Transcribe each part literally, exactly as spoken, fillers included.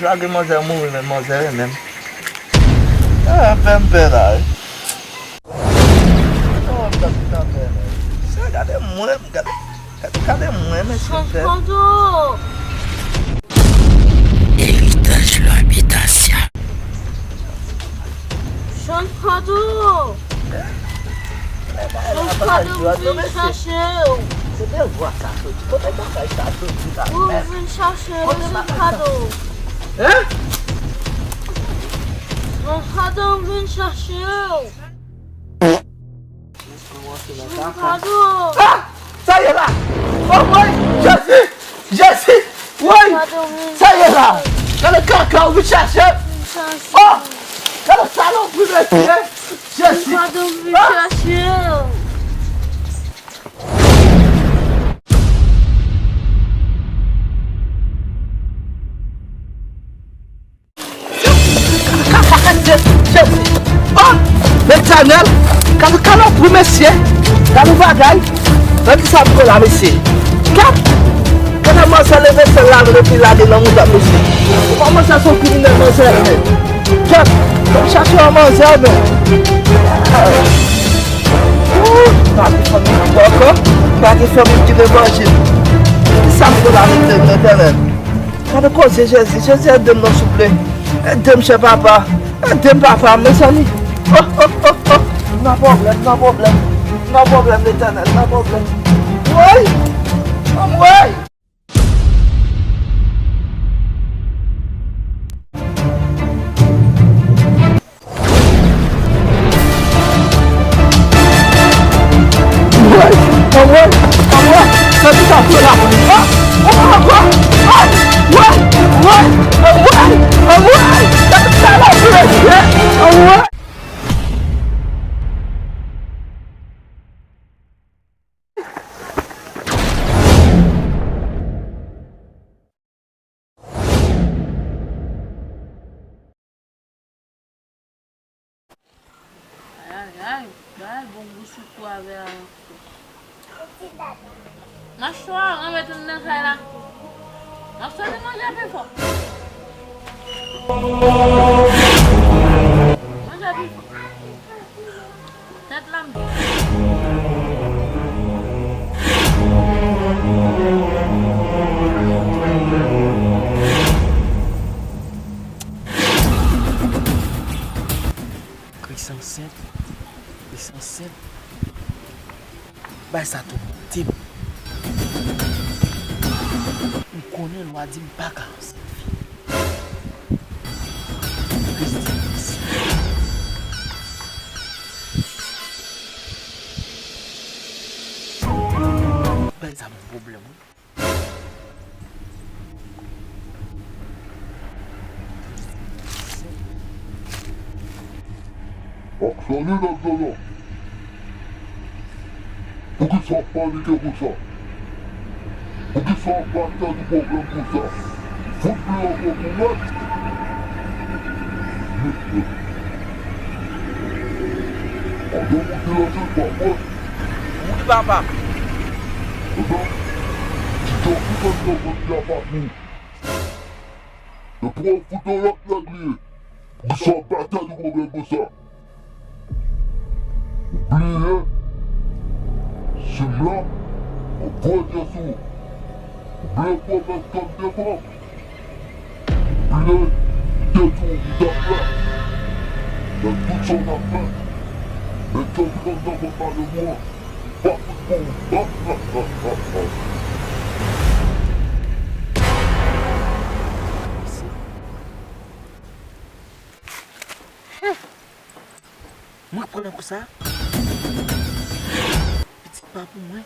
Lage manzè mouri, men manzè renmen m. E, pè m pè la wi. Sa gade mwen, gade, gade, gade mwen, mesye. Chanj kado. Eritaj Lò Abitasyon. Chanj kado. Chanj kado, m vin chache w. Kote bagay sa soti? Kote bagay sa soti la? M vin chache w, chanj kado. Hein? Chanj kado, m vin chache w. Kado. Ah! Sa ye la! Oh, woy! Jezi! Jezi! Woy! Sa ye la! Gade kaka ou vin chache! Oh! Gade salopri, mesye! Jezi! Ah! Oh! Letènèl! Gade kalopri, mesye! Gade bagay! Gade sa m pran la, mesye! Gade! Gade manzè leve sèl la, epi lage nan mouda, mesye! Ou pa manzè se yon kriminèl, manzè, men! Gade! Gade chache yon manzè, men! Ooh! Pa gen fanmi ki bò ankò, pa gen fanmi ki levanjil. Ki sa m pran la, Letènèl? Gade koze Jezi, Jezi ede m non souple. Ede m chè papa. Ede m papa, mezanmi. Oh, oh, oh, oh. Nan pwoblèm, nan pwoblèm. Nan pwoblèm Letènèl, nan pwoblèm. Woy! Anmwey! Ay, ay, ay, bay bon gou sitou avè a. Machwa, ranmèt nou nan kay la. Machwa, te manje pi fò. Manje pi fò. Tèt la m. Kris ansent, Kris ansent. Bay sa tou monte m. M konnen lwa di m pa ka ansent fi. Kris di m ansent. Bay sa m pwoblèm wi. Aksyone nan zòn nan. Poukisa w ap panike konsa? Poukisa w ap batay pou pwoblèm konsa? Fout li ankò pou wè. Mesye. Pandan w te lage l pa wè. Wi, papa. Ebyen, ti jan ou fè nan zòn li a pa pou ou. Epi w ap fout yon lòt nèg li ye. Poukisa w ap batay pou pwoblèm konsa? Ou bliye, si m la, m ap voye dye sou ou. Ou bliye pwomès ke m te fè w. Ou bliye, m te di w m t ap la. Nan tout sa w t ap fè. Men ke w vin anndan kòm malere an. Pa fout bon. Mwen k pran nan kou sa. Pitit pa pou mwen.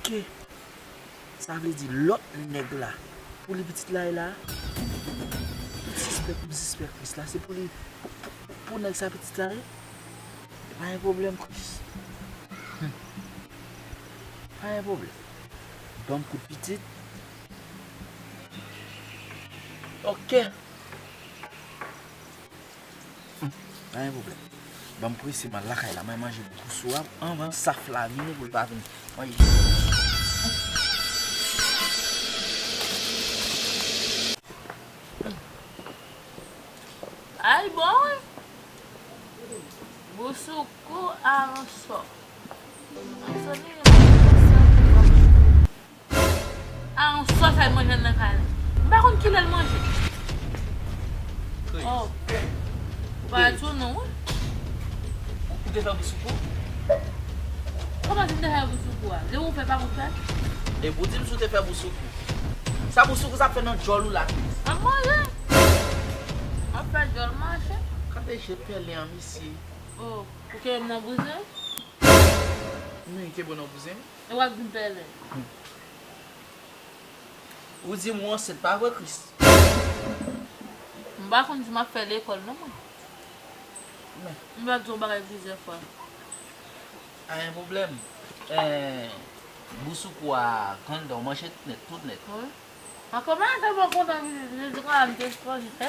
Ke Sa vle di lòt nèg la, pou li pitit la ye la? Tout sispèk m sispèk Kris la, se pou li, pou, pou, pou nèg sa pitit la ye? Pa gen pwoblèm, Kris. Hmm. Pa gen pwoblèm. Ban m kout pitit. Ok. Hmm. Pa gen pwoblèm. Ban m prese m al lakay la, mwen manje bousou a anvan Saf la vini pou l pa vin manje. Ay bon wi. Bousoukou a ansò. Ansò li A yon sòs al manje nan kay la. M pa konn kilè l manje. Chris. Oh. Ou pa di non, wi. Ou te fè bousoukou? Kòman si m te fè bousoukou a? Lè ou fè pa pou fè? E pou di m si w te fè bousoukou. Sa bousoukou sa ap fè nan djòl ou la, Chris? M ap manje. M ap fè djòl mache. Gade je pèlen an, mesye. Oh, ou kenbe m nan bouzen? Wi, kenbe w nan bouzen. E w ap di m pèlen. Ou di m ou ansent, pa vre, Chris? M pa konn si m ap fè lekòl non, mwen. Men. M ap di w bagay plizyè fwa. Anyen pwoblèm. Eh, bousoukou a grandè, w manje tout nèt, tout nèt. Wi. An kòman tèlman kontan vizit, vizit konsa m te sipoze fè.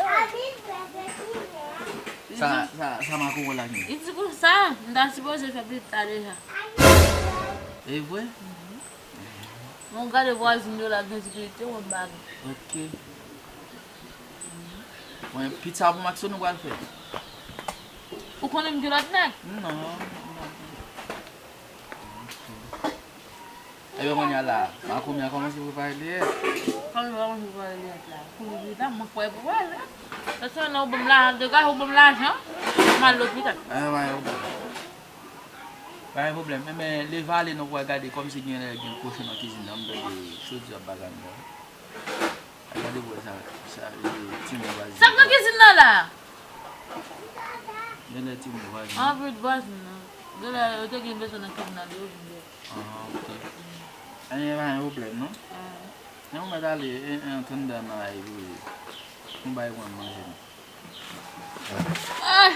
Sa, sa, sa makoron la gen? Li di konsa, m ta sipoze fè pita deja. E vre? Mwen gade vwazin yo la gen difikilte, mwen ba nou. Ok. Mwen, pizza pou Maxo nou pral fè. Ou konnen m gen lòt nèg? Non, non. Ok. Ebyen, kounye a la, makomi a kòmanse prepare liyèt. Kòman l kòmanse prepare liyèt la? Pou lopital, mwen kwè pou wè la. Paske nan ou ban m lajan, degaje ou ban m lajan, m al lopital. Eh, pa gen pwoblèm. Pa gen pwoblèm. Ebyen, leve ale, nou pral gade kòmsi genlè gen kochon nan kizin nan, m tande chodi ap bagay anba. Gade pou wè sa, sa, e, timoun vwazen. Sa k nan kizin nan la? Genlè timoun vwazen. Anpil vwazen nan. Genlè yo te gen bezwen nan kizin nan, yo vin gen. Ah, ok. Anyen, pa gen pwoblèm, non? Ah. Men ou mèt ale, e, e, antann dam nan la, epi nou bay pran manje nou. Ay!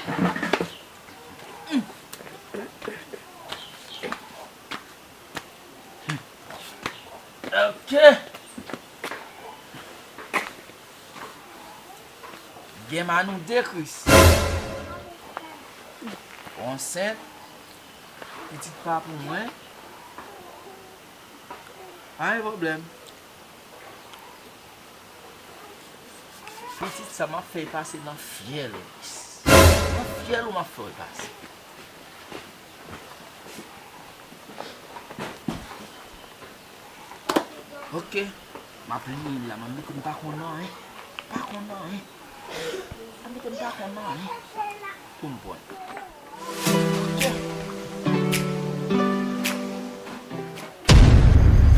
Ok. Gen manou de Chris. Ansent. Pitit pa pou mwen. Pa gen pwoblèm. Pitit sa m ap fè l pase nan fyèl ou. Nan fyèl ou m ap fè l pase. Ok. M ap li l la, m ap mete m pa konn anyen. Pa konn anyen. M ap mete m pa konn anyen. Pou m pran.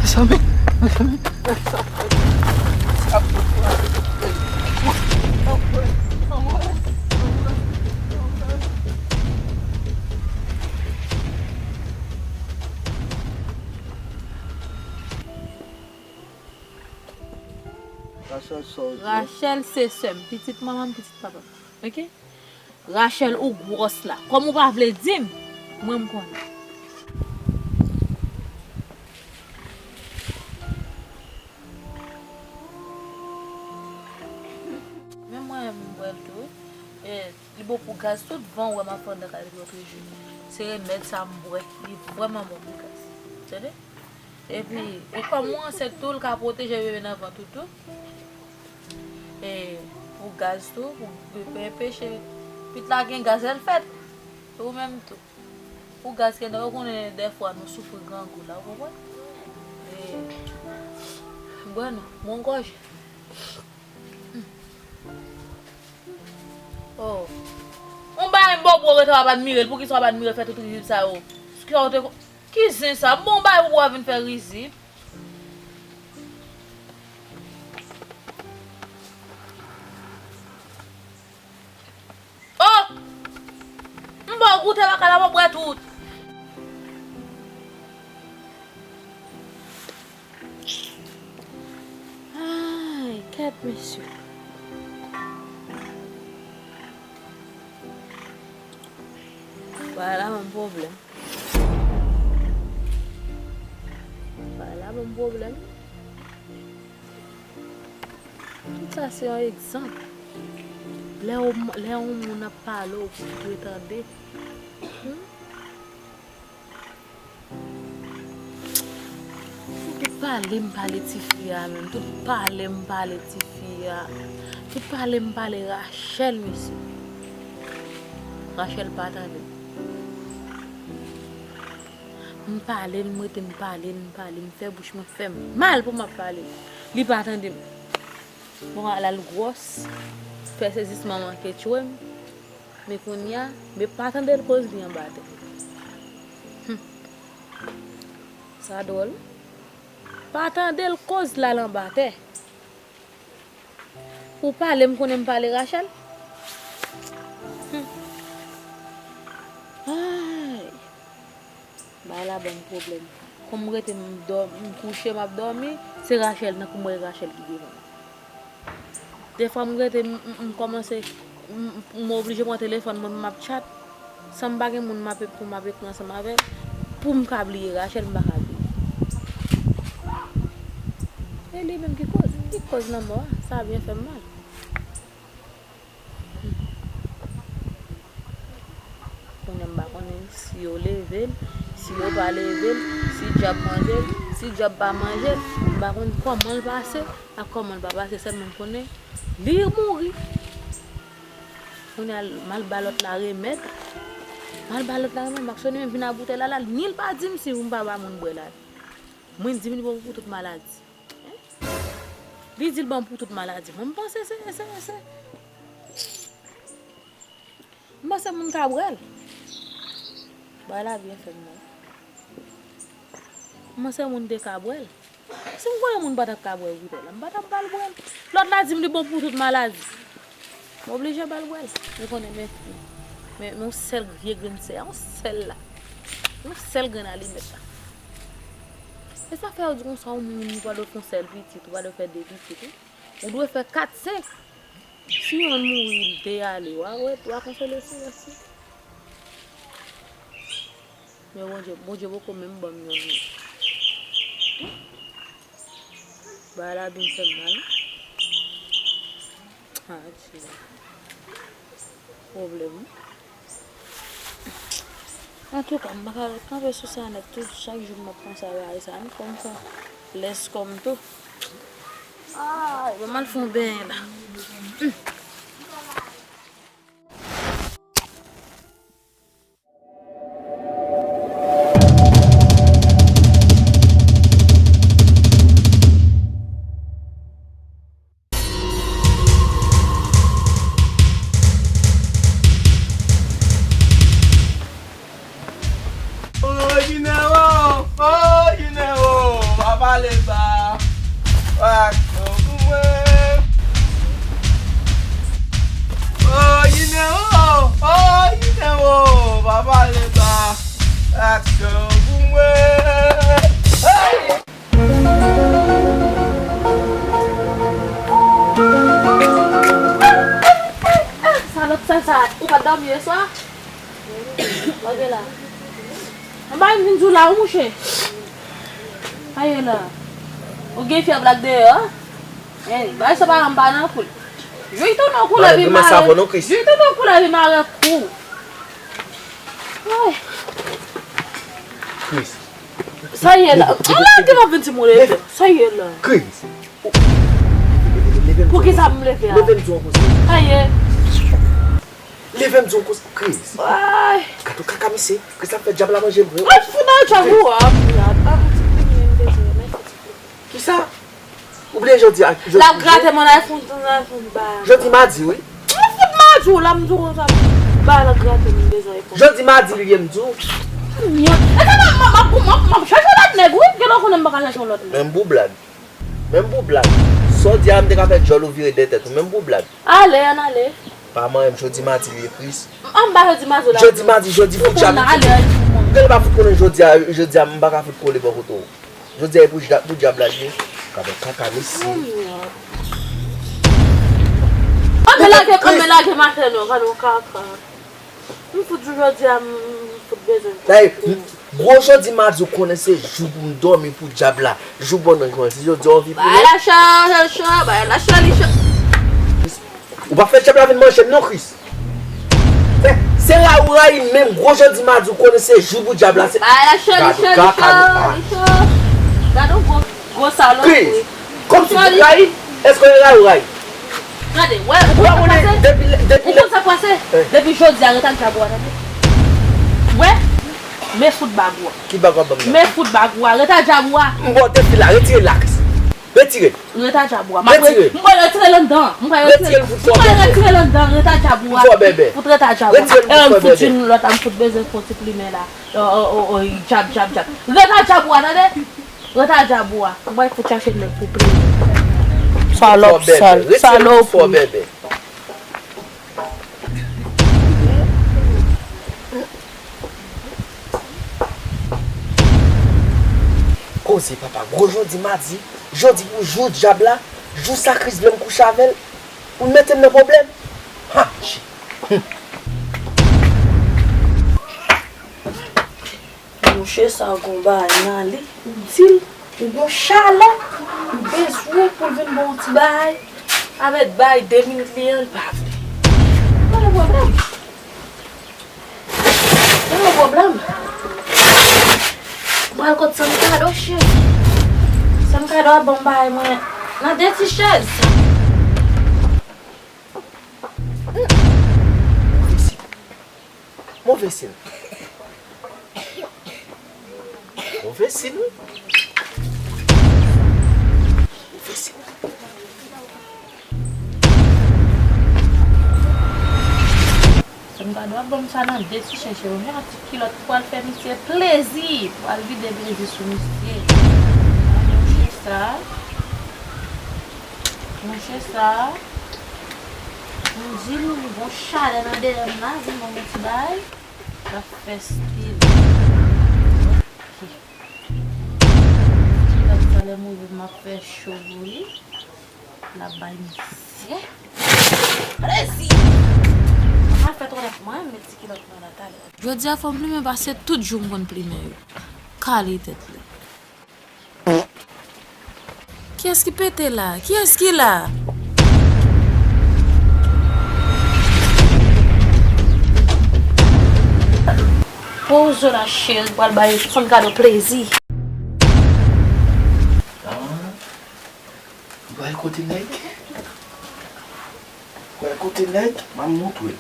Mezanmi, mezanmi, mezanmi. Rachel, sa w di? Rachel se sè m, pitit manman m, pitit papa m. Ok? Rachel, ou gwòs la. Kòm ou pa vle di m, mwen m konnen. Men mwen, m bwè l tou, wi. E, li bon pou gaz, tout van ou wè m ap pran nan kay li pou yo toujou. Se remèd sa m bwè, li vrèman bon pou gaz. Tande? Epi, e kòm ou ansent tou, l ka pwoteje bebe nan vant ou tou. E, pou gaz tou, pou, pou enpeche pit la gen gaz lè l fèt. Ou menm tou. Pou gaz kenbe, ou konnen dèfwa nou soufri grangou la, ou konprann? E, bwè non, bon gòje. Oh. On bagay m ba w pou w rete w ap admire l. Poukisa w ap admire l fè tout rizib sa yo? Ki sa w te ko-, ki zen sa? M ba w bagay pou w vin fè rizib. Oh! M ba w goute baka la, w ap bwè tout. Ay, kèt mesye. Bagay la ban m pwoblèm. Bagay la ban m pwoblèm. Tout sa se yon egzanp. Lè w, lè yon moun ap pale, w dwe tande. Pale m pale tifi a menm. Tout pale m pale tifi a. Tout pale m pale Rachel, mesye. Rachel pa tande. M pale, m rete, m pale, m pale, m fè bouch mwen fè mal pou m ap pale. Li pa tande m. Bon, al al gwòs, fè sezisman manke tchwe m. Men kounye a, men pa tande l koz li anba tè. Hum. Sa dwòl. Pa tande l koz l al anba tè. Ou pale, m konnen m pale Rachel. Hum. Ay. Bagay la ban m pwoblèm. Kòm m rete m dò-, m kouche, m ap dòmi, se Rachel, tankou m wè Rachel ki devan m. Defwa m rete, m, m, m kòmanse, m, m oblije pran telefòn mwen pou m ap chat. San m pa gen moun m ap, pou m ap ekri ansanm avè l, pou m ka bliye Rachel, m pa ka bliye. E li menm ki koz, ki koz lanmò a, sa byen fè m mal. Kounye a m pa konnen si yo leve l, si yo pa leve l, si dyab manje l, si dyab pa manje l. M pa konn kòman l pase ak kòman l pa pase, sèlman m konnen li mouri. Kounye a m al ba lòt la remèd. M al ba lòt la remèd, m ak Sony menm vin ak boutèy la, la, ni l pa di m si m pa ba moun bwè la. Mwen di m li bon pou tout maladi. Li di l bon pou tout maladi. Mwen m panse se, se, se. M panse moun ka bwè l. Bagay la byen fè m mal. M panse moun te ka bwè l. Si m konnen moun pa t ap ka bwè l, m pa t ap ba l bwè l. Lòt la di m li bon pou tout maladi. M oblije ba l bwè l. Ou konnen men, men, men yon sèl vye grenn sè, yon sèl la. Yon sèl grenn alimèt la. E sa fè yo di konsa, yon moun ou pa dwe fè yon sèl pitit, ou pa dwe fè de pitit, wi. Ou dwe fè kat, senk. Si yonn mouri, de ale, w a, w a konsole sou rès yo. Men Bondye, Bondye poko menm ban m yonn non. Bagay la byen fè m mal. Ah, Dye. Pwoblèm. Antouka, m pa ka kanpe sou sa nèt tou. Chak jou m ap panse a bagay sa. M fè m fè lès kò m tou. Ay, ban m al fè yon benyen la. Hmm. O Jinero, o Jinero, pa pale ba. Aksyon pou mwen. O Jinero, o Jinero, pa pale ba. Aksyon pou mwen. Hey! Salòp sal sa, ou pa t dòmi yè swa? Ok la. Anba m vin di w la, wi, mouche. Aye la. Ou gen fyèv la k deyò, a? Hey, bay sa pa anba nan kou l. Jwi tou nan kou la vi mare. Jwi tou nan kou la vi mare kou. Ay. Chris. Sa ye la. Ala gen lòt vin ti mou leve. Sa ye la. Chris. Poukisa m leve a? Leve m di w konsa. Sa ye. Leve m di w konsa. Chris. Ay. Gade kaka misye. Chris ap fè dyab la manje l vre. Ay, fout nan dyab ou a. Kisa? Ou bliye jodi a, jodi. L ap grate m nan iPhone, nan iPhone ba. Jodi madi, wi. Mwen fout madi w la, m di w konsa. Ba l ap grate m, m bezwen iPhone. Jodi madi l ye, m di w. Mwen, e sa m ap, m ap, m ap, m ap, m ap chèche yon lòt nèg, wi. Gen lè w konnen m pa ka chèche yon lòt nèg. Menm pou blag. Menm pou blag. Sa w di a, m te ka fè djòl ou vire dèyè tèt ou. Menm pou blag. Ale, ann ale. Pa manyen m, jodi madi l ye, Chris. M, m pa jodi madi w la. Jodi madi, jodi pou dyab. Pou kounye a, ale, ale pou moun. Gade pa fout konnen jodi a, jodi a, m pa ka fout kole bò kote w. Jodi a e pou ja-, pou dyab la l ye. Gade kaka mesye. Ann lage, ann lage maten non, gade yon kaka. M fout di w jodi a, m fout bezwen. Dayè, m, gwo jodi madi w konnen se jou pou m dòmi pou dyab la. Jou bon nan jwen, se jodi a w anvi pou mwen. Bay la cho, cho, bay la cho, li cho. Ou pa fè dyab la vin manje m non, Chris. Se, se rayi w rayi m, menm gwo jodi madi w konnen se jou pou dyab la, se. Bay la cho, li cho, li cho, li cho. Gade yon gwo, Gwo salopri. Kòmsi w rayi? Èske w rayi ou rayi? Gade, wè, ou konn sa k pase? Ou konn sa k pase? Depi jodi a, ret ak djab ou a, tande. Wè, men fout bag ou a. Ki bag w ap ban m nan? Men fout bag ou a, ret ak djab ou a. M ba w defi la, retire l la. Retire l. Ret ak djab ou a. M ap re-, m pral retire l anndan. M pral retire l. M pral retire l anndan, ret ak djab ou a. Fout ret ak djab ou a. E, m fout yon lòt, m fout bezwen fè yon ti plimen la. O, o, o, o, djab, djab, djab. Ret ak djab ou a, tande? Ret ak djab ou a. Ou bay fout chache nèg pou plezi. Salòp, sal, salòp. Koze papa, gwo jodi madi, jodi pou jou djab la, jou sakris vle m kouche avè l, pou l mete m nan pwoblèm. Ha, chi. Mouche sa gon bagay nan li, ou di l, ou gon chalè, ou bezwen pou l vin ba w ti bagay, avèk bay de minit li an, li pa vle. Pa gen pwoblèm. Pa gen pwoblèm. Mwen al kot Sankado, cheri. Sankado ap ban m bagay mwen nan de ti chèz. Move siy. Move siy. Move siy, wi. Move siy. Sankado ap ban m sa nan de ti chèz, cheri. Men yon ti kilòt pou al fè misye plezi. Pou al vide plezi sou misye. Mouche sa. Mouche sa. M di l, gon chalè nan dèyè m la, vin ban m yon ti bagay. L ap fè stil. Kilòt sa lè m rive m ap fè cho pou li. L ap bay misye plezi. M ap fè twòlèt mwen, m met ti kilòt mwen la talè. Jodi a fò m plimen pase tout jou m konn plimen yo. Kale tèt li. Kiyès ki pete la? Kiyès ki la? Poze w la cheri, pral bay Sankado plezi. Pral kote nèg. Pral kote nèg, m ap montre l.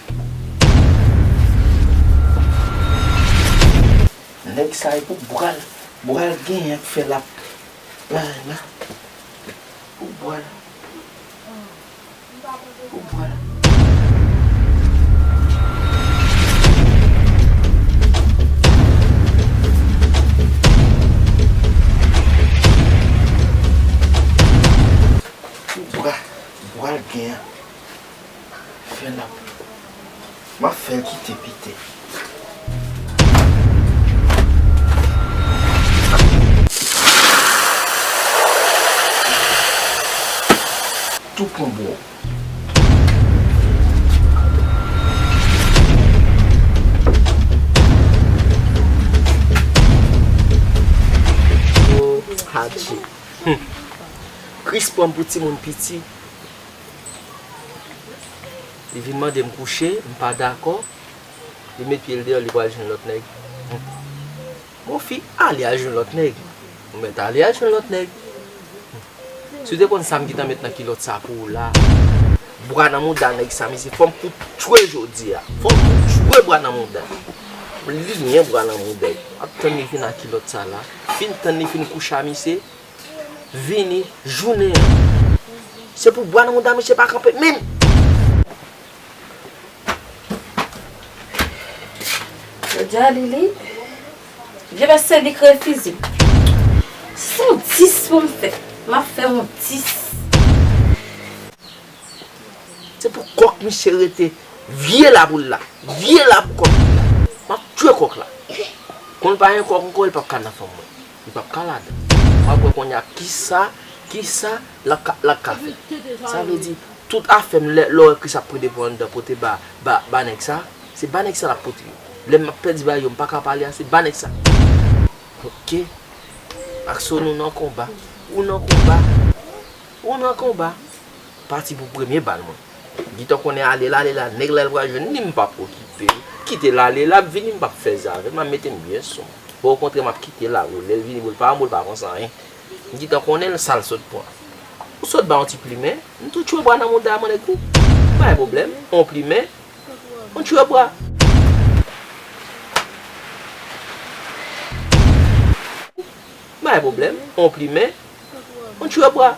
Nèg sa e pou bwa l, bwa l genyen k fè l ap bay la. Pou bwa l. Pou bwa l. Pou bwa, bwa l gen an. Fè l ap. M ap fè l kite pete. Tou pran bwòw. Oh, Hachi. Hmm. Chris pran m pou timoun piti. Li vin mande m kouche, m pa dakò. Li met pye l deyò, li pral jwenn lòt nèg. Mon fi, ale al jwenn lòt nèg. Ou mèt ale al jwenn lòt nèg. Si w te konn sa m gentan met nan kilòt sa pou ou la. Bwa nan mouda nèg sa, misye, fò m fout tchwe jodi a. Fò m fout tchwe bwa nan mouda. Li gen bwa nan mouda. Ap tann li fin ak kilòt sa la. Fin tann li fin kouche a misye. Vini, jounen an. Se pou bwa nan mouda misye pa kanpe menm. Jodi a, Lili, vye mesye li k refize m. Se yon dis pou m fè. M ap fè yon dis. Se pou kòk misye rete vye la pou l la. Vye la pou kòk li la. M ap tchwe kòk la. Kon l pa gen kòk ankò, li p ap ka nan fanm mwen. Li p ap ka ladan. M ap wè kounye a kisa, kisa l ap ka, l ap ka fè. Sa vle di, tout afè m, lè, lè w wè Chris ap pran depo anndan pote ba, ba, ba nèg sa, se ba nèg sa l ap pote yo. Lè m ap pèdi bagay yo, m pa ka pale a, se ba nèg sa. Ok. Maxo, nou nan konba. Ou nan konba. Ou nan konba. Pati pou premye bal mwen. Gita w konnen ale l ale la, nèg la l pral jwenn li, m p ap okipe l. Kite l ale, l ap vini, m p ap fè zafè, m ap mete m byen sou m. Bon, okontrè, m ap kite l la, lè l vini, bon, l pa, bon, l pa konsa, anyen. M gentan konnen l sa l sot pran. Ou sot ba yon ti plimen, m tou tchwe bwa nan mouda mwen nèg ou. Pa gen pwoblèm, yon plimen, yon tchwe bwa. Pa gen pwoblèm, yon plimen, yon tchwe bwa.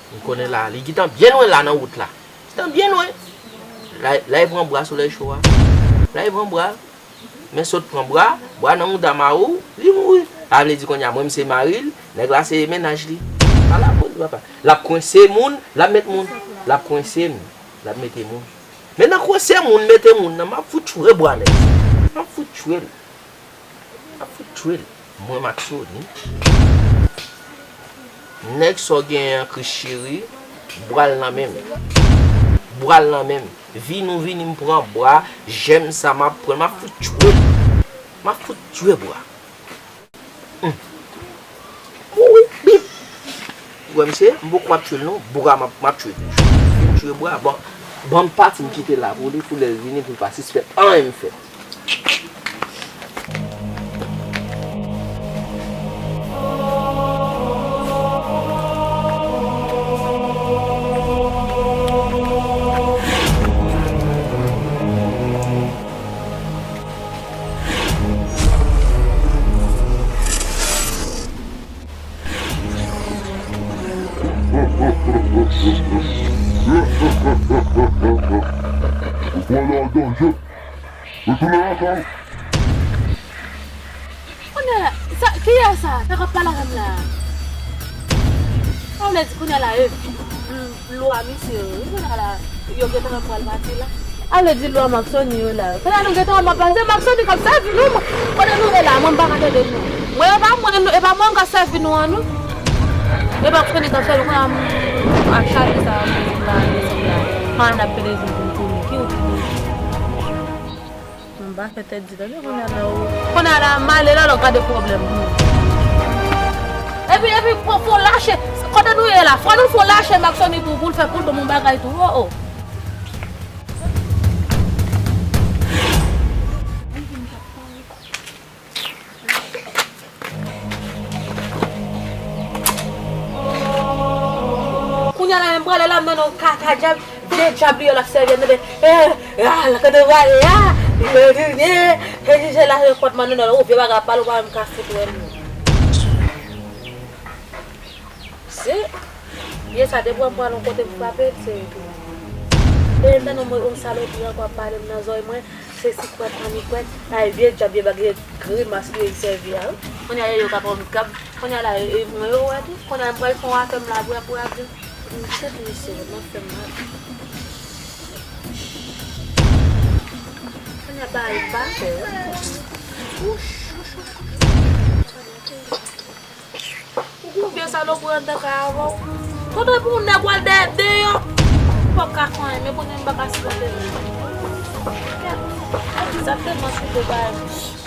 M konnen la, li gentan byen lwen la nan wout la. Gentan byen lwen. La, la e pran bwa solèy cho a. La e pran bwa. Men sot pran bwa, bwa nan mouda mari w, li mouri. Sa vle di kounye a, mwen m se mari l, nèg la se mennaj li. Pa la pou li, papa. L ap kwense moun, l ap met moun. L ap kwense moun, l ap mete moun. Men nan kwense moun, mete moun nan, m ap fout tchwe bwa nèg sa. M ap fout tchwe l. M ap fout tchwe l. Mwen Maxoni. Nèg sa w genyen an Chris Cheri, bwa l nan men m. Bwa l nan men m. Vini ou vini m pran bwa, jèm sa m ap pran, m ap fout tchwe l. M ap fout tchwe bwa. Hum. Mouri, bip. Ou wè misye, m poko ap tchwe l non, bwa m ap, m ap tchwe toujou. M tchwe bwa, bon, ban m pati m kite la pou li, pou lè l vini, pou l pa sispèk anyen m fè. Ou pral an danje. Retounen lakay ou. Kounye a, sa, kiyès sa? Sa k ap pale avè m la? Sa vle di kounye a la, e, lwa misye, wi, kounye a la, yo gentan pral pati la. Sa vle di lwa Maxoni yo la. Kounye a nou gentan ap pase, Maxoni k ap sèvi nou. Kote nou ye la, mwen m pa ka tande nou. Mwen, e pa mwen, e pa mwen k ap sèvi nou an, non. E Maxoni k ap sèvi, kounye a, m ap chache sa, m pa desann la. Kounye a n ap pede di pou, pou nou, ki ou ki pou. M pa fè tèt di tande kounye a la ou. Kounye a la, m ale la, lò gade pwoblèm. Epi, epi, fò, fò lache. Kote nou ye la? Fò nou fò lache Maxoni tou, pou l fè, pou l ban m yon bagay tou. Oh, oh. Kounye a la, menm prale la, m nan yon kaka djab, vye djab li yo l ap sèvi an, tande, eh, ah, la, kote w prale a, yo tounen, se jije la, se kòt manno nan, ou vye bagay pale, ou pa menm ka fout wè l, non. Se, vye sa, depi w ap pral yon kote pou frape, se, e, m tande yon, yon salopri ankò ap pale m nan zòrèy mwen, se sikwèt, annikwèt, ay, vye djab, vye bagay, grimas li yo sèvi a, wi. Kounye a, e yo k ap, k ap, kounye a la, e, e, mwen yo wè tou, kounye a, m pral fè yon afè m la, pou, pou ap di, m, se pou misye, m ap fè m mal. Kounye a, bagay pa fè, wi. Wouch, wouch, wouch, wouch. Ou gon vye salopri anndan kay avè w. Kote pou yon nèg w al dèyè deyò. M p ap ka fè anyen, men kounye a m pa ka sipòte l. Sa tèlman sou do bagay.